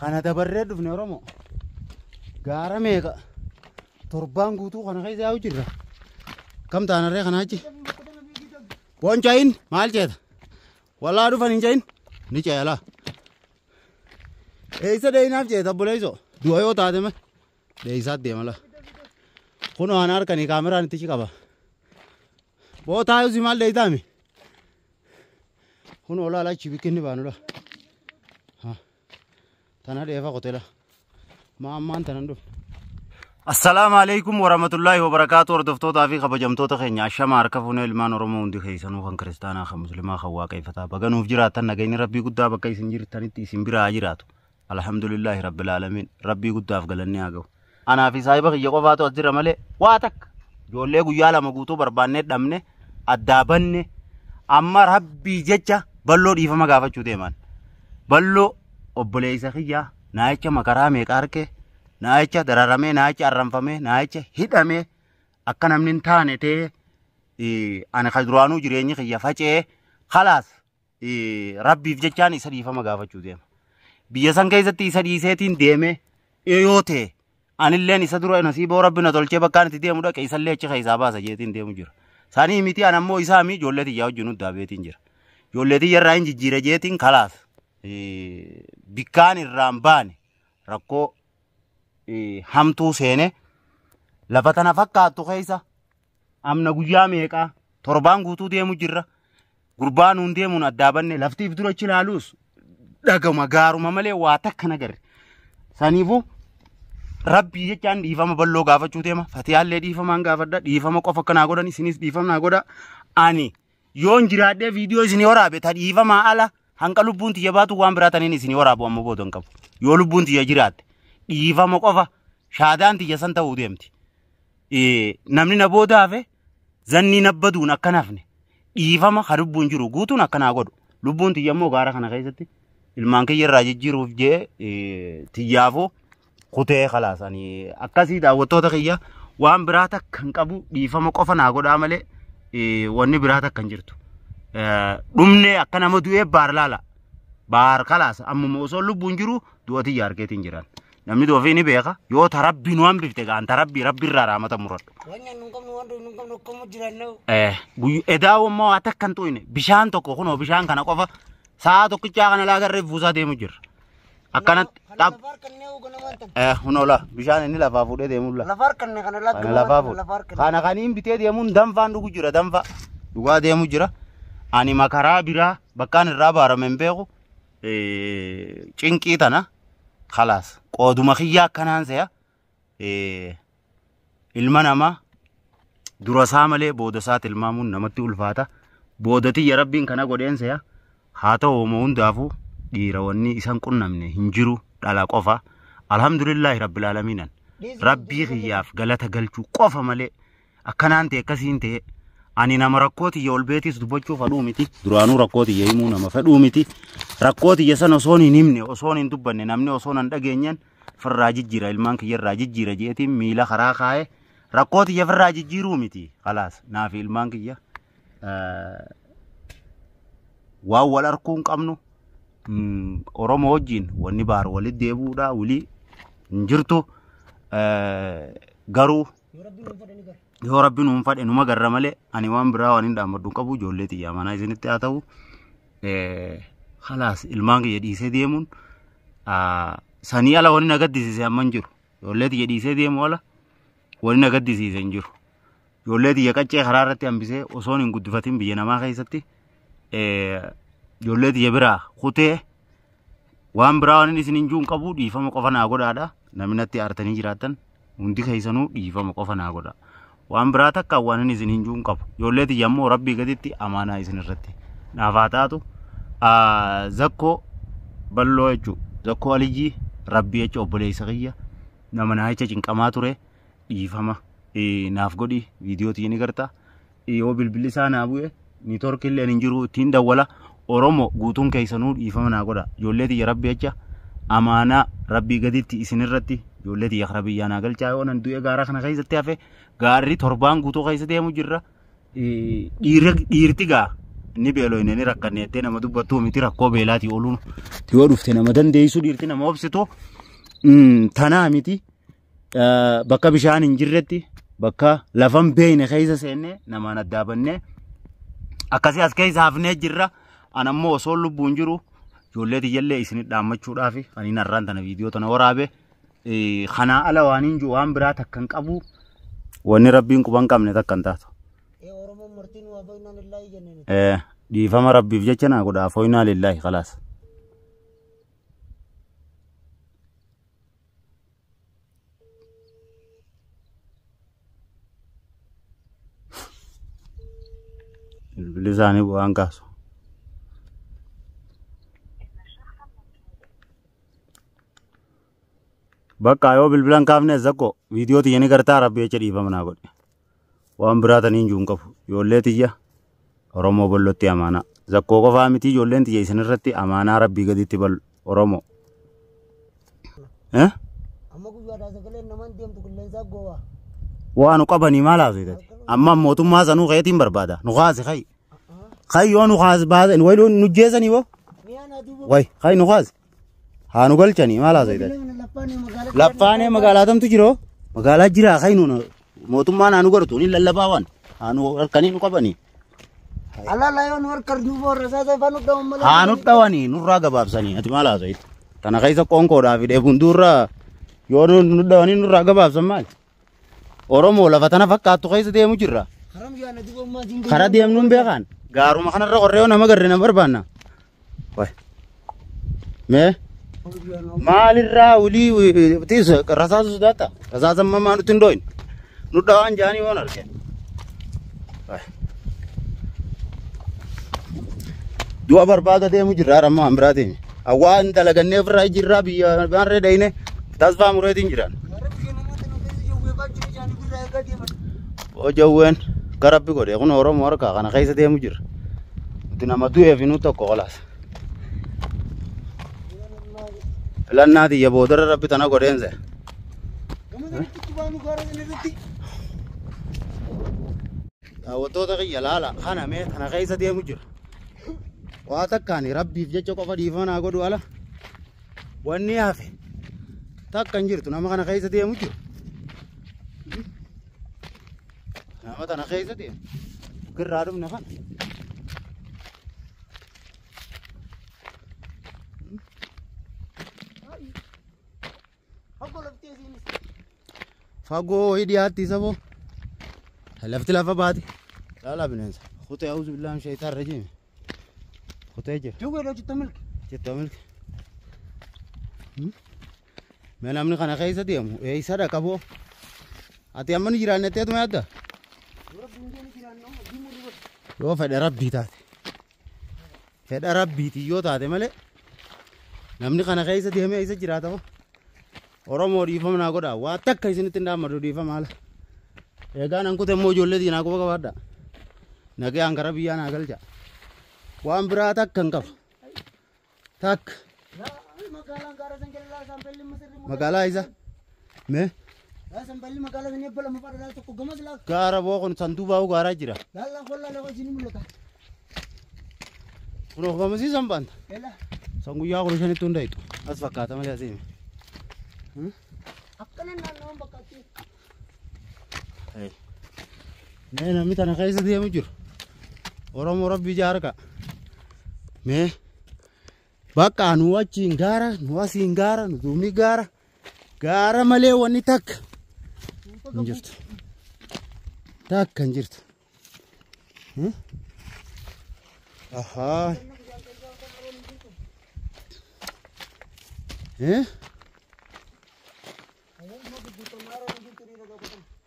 Kana dabarree dhufne Oromoo. Gaara meeqa torbaan guutuu kana keessa yaa'u jirra. Kam taanarree kanaa achi? Booncaa'in maal jeeta? Walaa dhufan hin ce'in ni ce'ala. Laa. Eessa dheeyinaaf ceeta obboleessoo? Du'a yoo taate me dheeysaat deema laa. Kunoo ana harkanii kaameraan itti qaba. Boo taayusi maal dheeytaami? Kunoo laala achi bikkinni baanu laa. Tana dheefa qotela. Maa ammaan tanan dhufne. Assalaamu alaikum warahmatullaahi wabarakaatu. Hordoftootaa fi kabajamtoota keenya, ashama harka fuunee. Ilmaan Oromoo hundi keessanuu, kan kiristaanaa, kan muslimaa, kan waaqeffataa, baganuuf jiraattan, nageenyi rabbii guddaa bakka isin jirtanitti isin biraa haa jiraatu. Alhamdulillaahi rabbil aalamiin, rabbii guddaaf galanni haa ga'u. Anaa fi saahiba kiyya qofaatu as jira malee waa takka ijoollee guyyaa 2 guutuu barbaannee dhabne, addaa banne. Amma rabbii jecha balloo dhiifama gaafachuu deeman. Balloo obboleessa kiyyaa naayicha makaraa meeqa harkee, naayicha dararamee, naayicha arranfamee, naayicha hidhamee, akka namni hin taane ta'ee, ani ka duraanuu jireenyi kiyya faca'ee kalaas, rabbiif jechaan isa dhiifama gaafachuu deema. Biyya san keessatti isa dhiiseetiin deemee yoo ta'e, anilleen isa dura nasiiboo rabbi na tolchee bakkaan itti deemu dhaqe, isallee achi keessaa baasa jeetiin deemu jira. Sanii miti, an ammoo isaa mi ijoollee tiyyaa wajjin huddaa beetiin jira. Ijoollee tiyya irraa hin jijjiira jeetiin kalaas bikkaan irraan baane rakkoo hamtuu seene. Lafa tana fakkaattu keessa amna guyyaa meeqaa torbaan guutuu deemu jirra. Gurbaa nuun deemuun addaa banne, laftiif dura achi ilaaluus dhagama gaaruma malee waa takka nagarre. Saniifuu rabbii jechaan dhiifama balloo gaafachuu deema. Fatiyaallee dhiifamaan gaafadha. Dhiifama qofa akka naa godhan, isinis dhiifama naa godha. Ani yoon jiraadhee viidiyoo isinii waraabe ta dhiifamaa ala, hanqa lubbuun tiyya baatu waan biraa taniin isinii waraabu amma booda hin qabu. Yoo lubbuun tiyya jiraatte dhiifama qofa shaadaan tiyya san ta'uu deemti. Namni na booda hafe zannii nabbaduun akka nafne dhiifama ka lubbuun jiru guutuun akka naa godhu. Lubbuun tiyya immoo gaara kana keessatti ilmaan kiyya irraa jijjiiruuf jee tiyyaafuu kutee kalaas. Ani akkasii daawwattoota kiyya, waan biraa takka hin qabu, dhiifama qofa naa godhaa malee wanni biraa takka hin jirtu. Dhumnee akka nama du'ee baar laala. Baar kalaas, ammuma osoo lubbuun jiru du'a tiyya argeetiin jiran. Namni du'a ni beeka, yoo ta rabbi nu hambifte gaan ta rabbi rabbi irraa raamata muradhu. Waan nyaannu hin qabnu, waan dhugnu hin qabnu, akkuma jiraanna. Edaa ammoo waa takka hin xuyne, bishaan tokko kunoo bishaan kana qofa sa'a tokkichaa kana laagarree buusaa deemu jirra. Akkanatti Kana dhab lafa harkanne ganama tan. Kunoo laa bishaan inni lafaa fuudhee deemu la. Lafa harkanne kana laa. Kana lafaa fuudhe. Lafa harkanne. Kana kaniin bitee deemuun danfaan dhugu jira, danfa dhugaa deemu jira. Ani makaraa biraa bakkaan irraa baarame hin beeku. Cinqii tana kalaas qooduma kiyyaa akkanaan se'a. Ilma namaa dura isaa malee booda isaa tilmaamuun namatti ulfaata. Booda tiyya rabbiin kana godheen se'a. Haa ta'u, homo hundaafuu dhiira wanni isan qunnamne hin jiru, dhala qofa. Alhamdulillaahi rabbil aalamiinan. Rabbii kiyyaaf galata galchuu qofa malee akkanaan ta'e akkasiin ta'e, ani nama rakkoo tiyya ol beetis dubbachuu fedhuu miti. Duraanuu rakkoo tiyya himuu nama fedhuu miti. Rakkoo tiyya sana osoon hin himne, osoon hin dubbanne, namni osoon hin dhageenyen firraa jijjiira, ilmaan kiyya irraa jijjiira jeetiin miila karaa kaa'e, rakkoo tiyya firraa jijjiiruu miti. Kalaas naafi ilmaan kiyya waan wal arguu hin qabnu. Oromoo wajjin wanni baar walitti deebi'uudha walii hin jirtu. Garuu Yoo rabbi nuun fedhe ni gara. Yoo rabbi nuun fadhe numa garra malee ani waan biraa waan hin dhaammadhu hin qabu. Ijoollee xiyyaa manaa isinitti haa ta'u. Kalaas ilmaan kiyya dhiisee deemuun sanii ala wanni na gaddisiise amma hin jiru. Ijoollee xiyya dhiisee deemu ala wanni na gaddisiise hin jiru. Ijoollee xiyya qaccee karaa irratti hambisee osoon hin guddifatin biyya namaa keessatti ijoollee xiyya biraa kutee, waan biraa waan inni isin hin jiru hin qabu, dhiifama qofa naa godhaadha. Namni natti aartanii jiraattan hundi keessanuu dhiifama qofa naa godha. Waan biraa takka waan inni isin hin jiru hin qabu. Ijoollee tiyya immoo rabbii gaditti amaanaa isin irratti naaf haa taatu. Zakkoo balloo jechuudha. Zakkoo Aliyyii rabbii jecha obboleessa kiyya nama naa jecha cinqamaa ture, dhiifama naaf godhi, viidiyoo tiyya ni garta. Yoo bilbilli isaa naa bu'e, network illee hin jiru, ittiin dawwala. Oromoo guutuun keessanuu dhiifama naa godha. Ijoollee tiyya rabbi jecha amaanaa rabbii gaditti isin irratti ijoollee tiyya karaa biyyaa naa galchaa. Yoo nan du'e gaara kana keessatti hafe, gaarri torbaan guutuu keessa deemu jirra. Dhiirti gaa Ni beeloyne ni rakkanne jettee nama dubbattuu miti rakkoo beelaatii ooluun yoo dhufte nama dandeessu dhiirti nama obsitu tanaa miti. Bakka bishaan hin jirretti bakka lafan beeyne keessa seenne namaan addaabannee akkasii as keessa hafnee jirra. Anammoo osoo lubbuun jiru ijoollee tiyyallee isinit dhaammachuudhaaf ani narraan tana viidiyoo tana waraabe kanaa ala waan hin jiru waan biraa takka hin qabu wanni rabbiin quban qabne takka hin taatu. Oromoon martiin waa fayyinaan illaahi jenneen. Dhiifama rabbiif jecha naa godha fooyinaa lillaahi khalaas. Bilbilli isaanii bu'aan kaasu. Bakka yoo bilbilan kaafne zakko viidiyoo tiyya ni gartaa rabbi jecha dhiifama naa godhe. Waan biraa taniin jiru hin qabu. Ijoollee tiyya Oromoo bal'ootti amaanaa. Zakkoo qofaa miti ijoolleen tiyya isinirratti amaanaa rabbii gaditti bal Oromoo. Amma guyyaadhaa sagaleen namaan deemtu qilleensaa goowaa. Waa nu qabanii maal haasofte? Amma mootummaa sanuu keetiin barbaada. Nu kaasi kai. Kai yoo nu kaasi baasan wayi nu jeesanii boo. Wayi kai nu kaasi. Haa nu galchanii maal haasofte? Laffaanee magaalaa tamtu jiroo? Magaalaa jiraa kai nu mootummaan haa nu gartu ni lallabaa waan. Haa nu harkanii nu qabanii. Alala yoo nu harkar duuba warra isaa ifaan nu dhawan malee. Haa nu dhawanii nurraa gabaabsanii ati maal haasofte? Tana keessa qoonqoodhaa fi dheebunduurraa yoo nu dhawanii nurraa gabaabsan maali? Oromoo lafa tana fakkaattu keessa deemu jirra. Karaa deemnuun beekan. Gaaruma kanarra qorree nama garre nama barbaanna. Mee maalirraa ulii tiis rasaasa sodaata. Rasaasa ammaa nutti hin dooyin. Nu dhawaan jaanii waan argee. Du'a barbaada deemu jirra ramma waan biraatiin. Awwaan dalagannee ofirraa jirra biyya baanree dhayine tasfaa mureetiin jiran. Jawween garabbi godhe kun Oromoo harkaa kana keessa deemu jira. Nuti nama du'eef nu tokko qolaas. Filannaa tiyya boodarra rabbi tana godheense. Daawwattoota kiyya laala kana mee kana keessa deemu jira. Waa takkaan rabbiif jecha qofa dhiifama naa godhu ala. Wanni hafe takka hin jirtu nama kana keessa deemu jira. Nama tana keessa deemu. Kirraa dhumne kana. Fagoo wayii dhiyaatti isa boo. Lafti lafa baati. Laalaa bineensa. Kutee auzu billaahi min shaytaan rajiim. Kutee jira. Jawwee jetta milki. Jetta milki. Mee namni kana keessa deemu eessa dhaqa boo? Ati amma ni jiraanne teetuma yaadda? Yoo fedha rabbii taate. Fedha rabbiitii yoo taate malee namni kana keessa deemee eessa jiraata boo? Oromoo dhiifama naa godhaa. Waa takka isinitti hin dhaammadu dhiifama haala. Egaa nan kute immoo ijoollee diinaa quba qabaadha. Nagayaan gara biyyaa naa galcha. Waan biraa takka hin qabu. Takka. Magaalaa isa. Mee? Gaara boo kun sanduubaa gaaraa jira. Kun of gamasiisan baanta. San guyyaa 15tti hundaa'etu. As fakkaata malee asiin. Akkana naannoon bakka achi. Mee namni tana keessa deemu jiru. Oromoo rabbii jaarka. Mee bakka nu achiin gaara nu asiin gaara nu duubni gaara. Gaara malee wanni takka hin jirtu. Takka hin jirtu. Ahaa.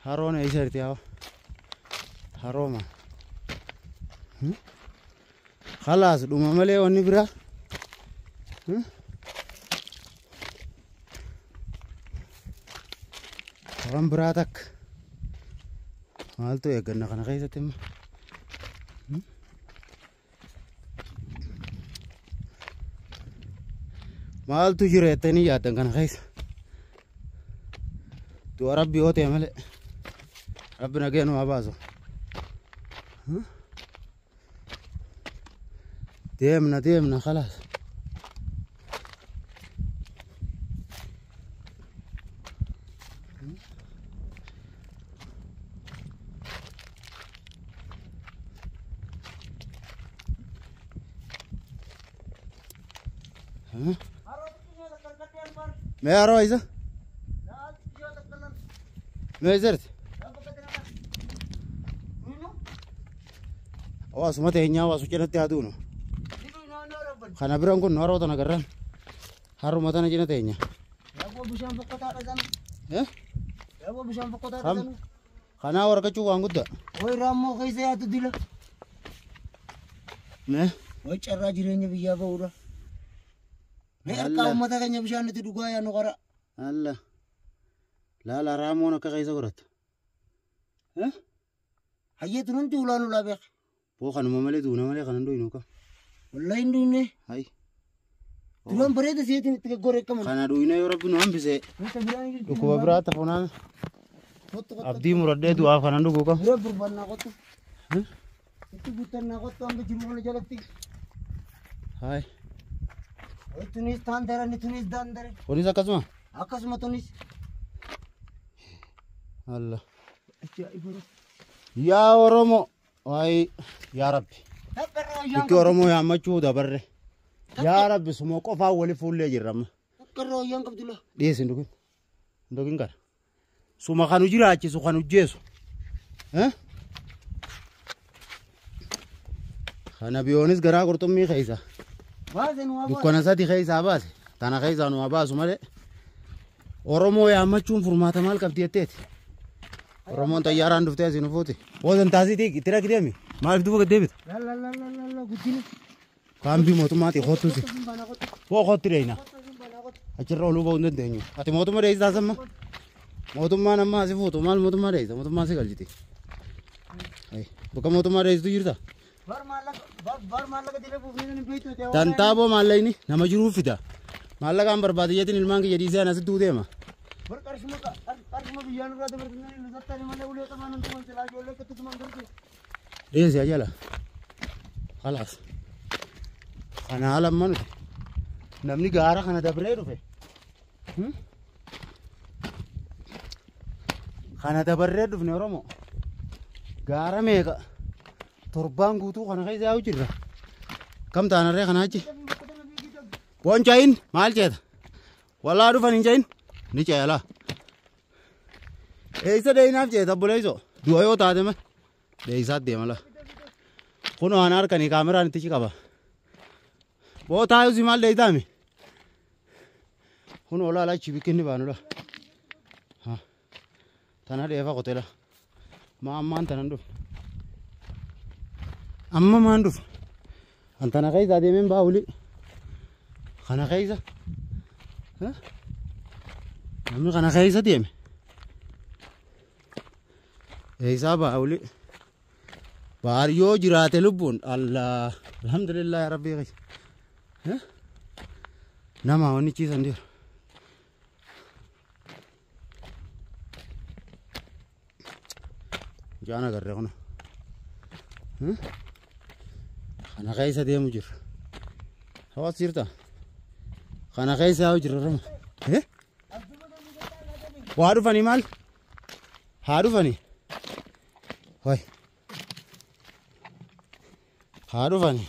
Haroon eessa jirti haa? Harooma. Khalaas dhuma malee wanni biraa. Waan biraa takka. Maaltu eegganna kana keessatti immoo? Maaltu jira jettanii yaaddan kana keessa? Du'a rabbi yoo ta'e malee. Rabbi nagee nu haa baasu. Deemna deemna khalaas. Mee haroo isa? Mee jirti? Hawaasuma teenyaa hawaasu cinatti haa duunu. Kana biraan kun haroo tana garraan. Haruma tana cina teenya. Bishaan fokkotaadha sana. Eh? Yaaboo bishaan fokkotaadha Kam? sana. Kanaa warqachuu waan guddaa. Way raammoo keessa yaatu dila. Mee? Way carraa jireenya biyyaa ba'uudha. Mee harkaa Alla. uummata keenya bishaan nuti dhugaa yaanu qara. Alla. Laala raamoon akka keessa godhatta. Eh? Hayyeetu nuti ulaan ulaa beek. Boo kanuma malee duuna malee kanan du'inu kam. Wallahi hin duune. Hai. Duraan bareeda seetiin itti gaggoree qaban. Kana du'ina yoo rabbi nu hambise Wanta biraan jirti. dhukkuba biraa tafunaan Kottu kottu. abdii muradhee du'aaf kanan dhuguu kam. Bira burbannaa kottu. Itti guuttannaa kottu hanga jiru kana jalatti. Hai. Way tunis taan darani tunis daan dare. Kunis akkasuma. Akkasuma tunis. Alla. Ajaa'iba. Yaa Oromoo. Waayee yaa Rabbi. Takkarra wayyaan Bikki Oromoo yaammachuu dabarre. Yaa Rabbi suma qofaan wali fuullee jirra amma. Takkarra wayyaan qabdu laa. Dhiyeessi hin dhugin. Hin dhugin kana. Suma kanu jiraachisu kanu jeesu. Eh? Kana biyoonis garaa qurxummii keessa. Baaseen waa baase. Dukkana sadi keessaa baase. Tana keessaa nu haa baasu malee. Oromoo yaammachuun furmaata maal qabdi jetteeti. Oromoon xayyaaraan dhuftee asii nu fuuti. Boodan taasitii itti dhaqi deemi. Maaliif duuba gad deebita? La la la la la la guddina. Kaambii mootummaati kottuuti. Kottu banaa kottu. Boo kotti deeyna. Kottu banaa kottu. Achirra oluu ba'uu hin dandeenyu. Ati mootummaa deeysaa samma? Mootummaan amma asi fuutu maal mootummaa deeysa? Mootummaa si galchiti. Bakka mootummaa deeysitu jirta? Bar maallaqa bar maallaqa dila buufnee ni beektu ta'e. Tantaaboo maallaqni nama jiruuf fida. Maallaqaan barbaade jeetiin ilmaan kiyya dhiisee ani asitti deema. Bar qarshuma qarshuma biyyaan irraa dabarsinee nu zattani malee ulee qaban hundi kun silaa ijoollee akkatti tuman gartu. Dhiyeessi ajala. Khalaas. Kana haala amma nuti. Namni gaara kana dabree dhufe. Kana dabarree dhufne Oromoo. Gaara meeqa? Torbaan guutuu kana keessa yaa'u jirra. Kam taanarree kana achi? Boon chayin maal ceeta? Walaa dhufan hin chayin? Ni ce'a laa. Eessa deeyinaaf ceeta obboleessoo? Du'a yoo taate ma? Deeyisaat deema laa. Kun waan harkanii kaameraan itti qaba. Boo taayus maal deeyitaami? Kun olaa achi bikkinni baanu laa. Tana dheefa qote laa. Maa ammaan tanan dhufne. Amma maan dhufne. An tana keessa adeemeen baa olii. Kana keessa. Namni kana keessa deeme. Eessaa baa olii. Baar yoo jiraate lubbuun Allah alhamdulillah ya rabbii keessa. Nama wanni ciisan jiru. Jaan agarre kuna. Kana keessa deemu jira. Hawaas jirta? Kana keessa yaa'u jira rama. Waa dhufanii maal? Haa dhufanii? Hoy. Haa dhufanii?